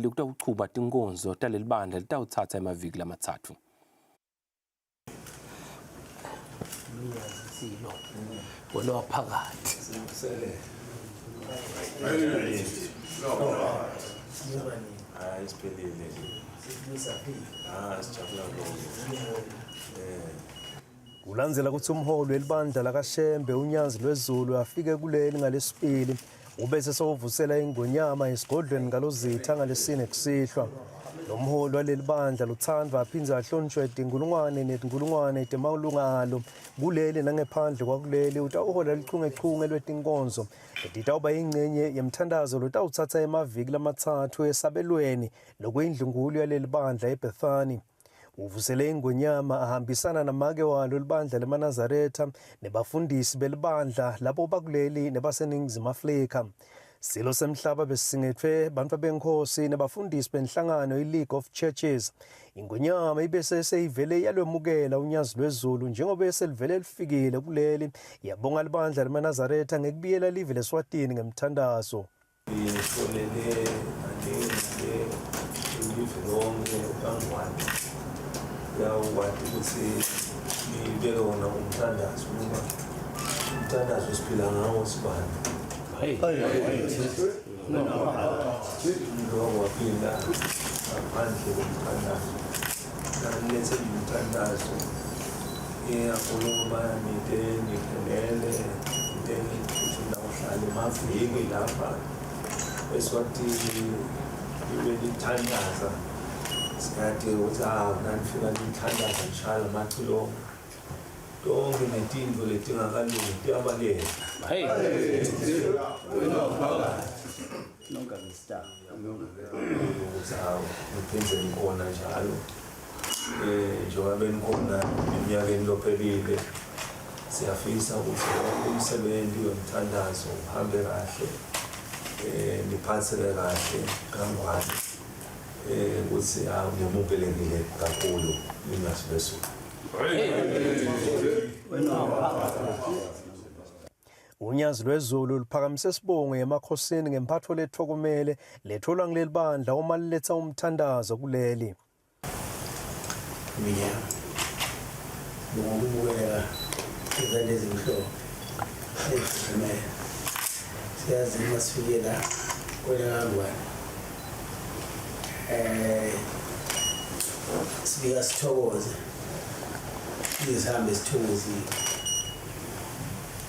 Kutawuchuba tinkonzo talelibandla litawutsatsa emaviki lamatsatfu. Silo wena waphakathi. Hayi siphelile. Ah sijabula lokho. Kulandzela kutsi umholi welibandla lakaShembe uNyazi Lwezulu afike kuleli ngalesibili ubese sewuvusela ingonyama esigodlweni ngalozitha ngalesine kusihlwa. Lo mholi waleli bandla lutsandvwa aphindze ahlonishwe tinkhulungwane netinkhulungwane temalunga alo kuleli nangephandle kwakuleli utawuhola luchungechunge lwetinkonzo letitawuba yincenye yemthandazo lotawutsatsa emaviki lamatsatfu esabelweni lokuyindlunkulu yaleli bandla eBethany. Uvusele ingonyama ahambisana namake walo libandla lemaNazaretha nebafundisi belibandla labo bakuleli nebaseNingizimu Afrika. Silo semhlaba besisingetfwe bantfu benkhosi nebafundisi benhlangano i-League of Churches. Ingonyama ibese seyivele yalwemukela unyazi lwezulu njengoba selivele lifikile kuleli yabonga libandla lemaNazaretha ngekubiyela live leSwatini ngemthandazo. Ngifonele kaningi live lonke kangwane uyawukwati ukuthi ngibeke wona umthandazo ngoba umthandazo siphila ngawo sibani lokho waphila ngaphandle komthandazo nanilethe umthandazo iyakhuluma nite niphelele nite ngithi ndawuhlala emaviki lapha eswatini ibe lithandaza sikade ukuthi ah nanifika nithandaza nishaya amacilongo tonke netintfo letingakalungi tiyabaleka ukuthi hawu ngiphinde ngikhona njalo um njengoba benikhona eminyakeni lophelile siyafisa ukuthi wonke umsebenzi wemthandazo uhambe kahle um niphatheke kahle kangwane um ukuthi hawu nemukelekile kakhulu ningasibesulu Unyazi lwezulu luphakamise sibongo emakhosini ngempatho lethokomele letholwa ngileli bandla uma liletha umthandazo kuleli. Mina ngokubukeka izandla ezimhlophe ezifudumele siyazi uma sifike la kwelakangwane eh sifika sithokoze sihambe sithokozile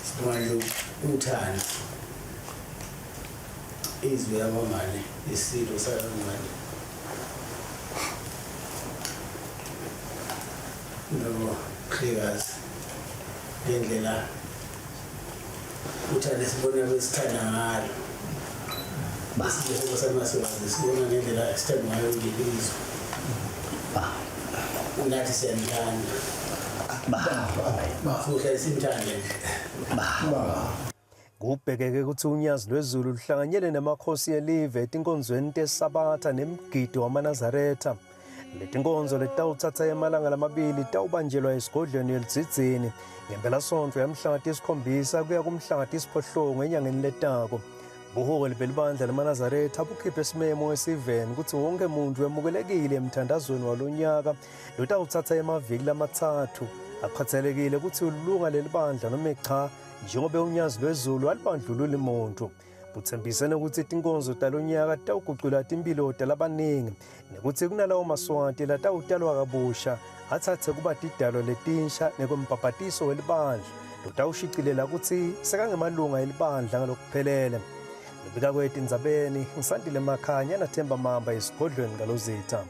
Sibonga nje uthando izwi yakwangane isilo sakangane nohlekazi ngendlela uthando esibona besithanda ngalo isizwe samaswazi sibona ngendlela esithanda ngayo ngelizwe nathi siyamthanda Futhi simthande nje. Kubhekeke ukuthi unyazi lwezulu luhlanganyele namakhosi elive etinkonzweni teSabatha nemgidi wamaNazaretha. Letinkonzo letawutsatsa emalanga lamabili tawubanjelwa esigodlweni eLudzidzini ngempelasonto yamhla tisikhombisa kuya kumhla tisiphohlongo enyangeni letako. Buholi belibandla lemaNazaretha bukhiphe isimemo esiveni kutsi wonke muntu wemukelekile emthandazweni walonyaka lotawutsatsa emaviki lamatsatfu. Akukhathalekile kutsi ulunga lelibandla noma cha, njengoba unyazi lwezulu alibandlululi muntu. Butsembisene kutsi tinkonzo talonyaka titawugucula timphilo talabaningi nekutsi kunalawo maswati latawutalwa kabusha atsatse kuba tidalo letinsha ngekwembhabhatiso welibandla lotawushicilela kutsi sekangemalunga elibandla ngalokuphelele. Lobika kwetindzabeni ngisandile Makhanya naThemba Mamba esigodlweni kaLozitha.